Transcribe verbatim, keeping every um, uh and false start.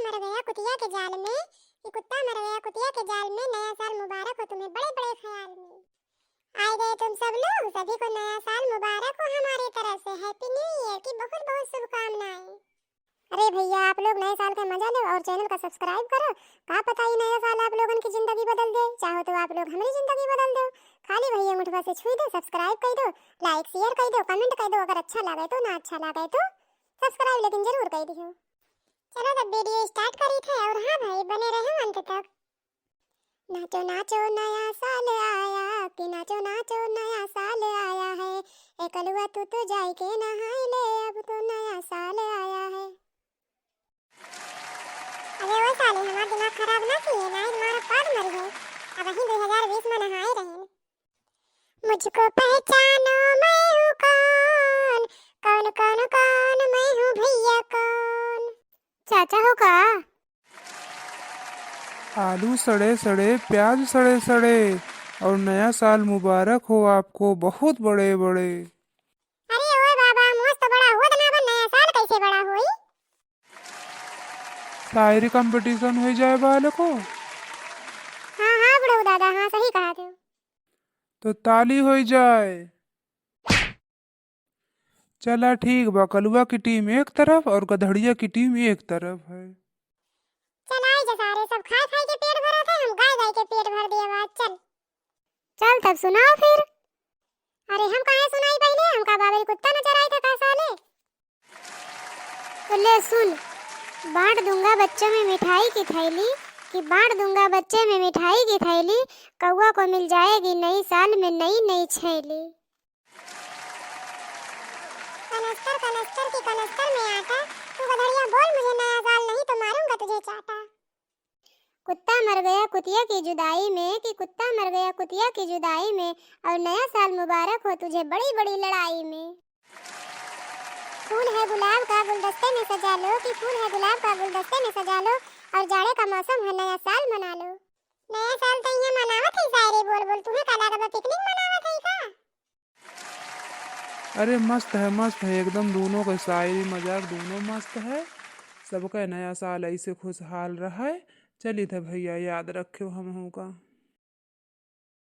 मर गया कुतिया के जाल में, कि कुत्ता मर गया कुतिया के जाल में, नया साल मुबारक हो तुम्हें बड़े बड़े ख्याल में। आए गए तुम सब लोग, सभी को नया साल मुबारक हो हमारी तरफ से, Happy New Year की बहुत बहुत शुभकामनाएं। अरे भैया, आप लोग नए साल का मजा लो और channel का subscribe करो। का पता ई नया साल आप लोगन की जिंदगी बदल दे, चाहो तो आप लोग हमरी जिंदगी बदल दो। खाली भैया अंगूठवा से छुई दो, subscribe कई दो, like share कई दो, comment कई दो, अगर अच्छा लागे तो, ना अच्छा लागे तो subscribe लेकिन जरूर कई दियो। चलो तब video start करी थे, और हाँ भाई, बने रहो अंत तक। नाचो नाचो नया साल आया, कि नाचो नाचो नया साल आया है, ए कलुआ तू तो जाई के नहाई ले, अब तो नया साल आया है। अरे ओ साले, हमार दिमाग खराब ना किए, नाहीं तुम्हारा पाद मरी है। अब वहीं दो हजार बीस में नहाए रहे। मुझको पहचानो मैं हूँ कौन, कौन, कौन, कौन, मैं हूँ भैया कौन। चाचा हो का? आलू सड़े सड़े, प्याज सड़े सड़े, और नया साल मुबारक हो आपको बहुत बड़े बड़े। अरे ओए बाबा, मुझ तो बड़ा होत ना बा, नया साल कैसे बड़ा होई? शायरी competition हो जाए बालको। हाँ, हाँ, बुढ़ऊ दादा, हाँ, सही कहा थे। तो ताली हो जाए। चला ठीक बा, कलुआ की team एक तरफ और गधड़िया की team एक तरफ है। चल आई जा सारे, सब खाए खाए के पेट भरा था, हम गाय गाय के पेट भर दिया बा, चल। चल तब सुनाओ फिर। अरे हम काहे सुनाई पहले, हमका बाबरी कुत्ता न चराई था का साले? तो ले सुन, बांट दूंगा बच्चों में मिठाई की थैली, कि बांट दूंगा बच्चे में मिठाई की थैली, कौआ को मिल जाएगी नई साल में नई नई छैली। कनस्तर, कनस्तर की कनस्तर में आटा, तू गधड़िया बोल मुझे नया साल, नहीं तो मारूंगा तुझे चाटा। कुत्ता मर गया कुतिया की जुदाई में, कि कुत्ता मर गया कुतिया की जुदाई में, और नया साल मुबारक हो तुझे बड़ी बड़ी लड़ाई में। फूल है गुलाब का गुलदस्ते में सजा लो, कि फूल है गुलाब का गुलदस्ते में सजा लो, और जाड़े का मौसम है नया साल मना लो। नया साल तो यहाँ मनावत है शायरी बोल बोल, तुम्हें का लागत बा picnic मनावत है का? अरे मस्त है, मस्त है एकदम, दोनों का शायरी मजाक दोनों मस्त है। सबका नया साल ऐसे खुशहाल रहे। चली थे भैया, याद रख्यो हमहू का।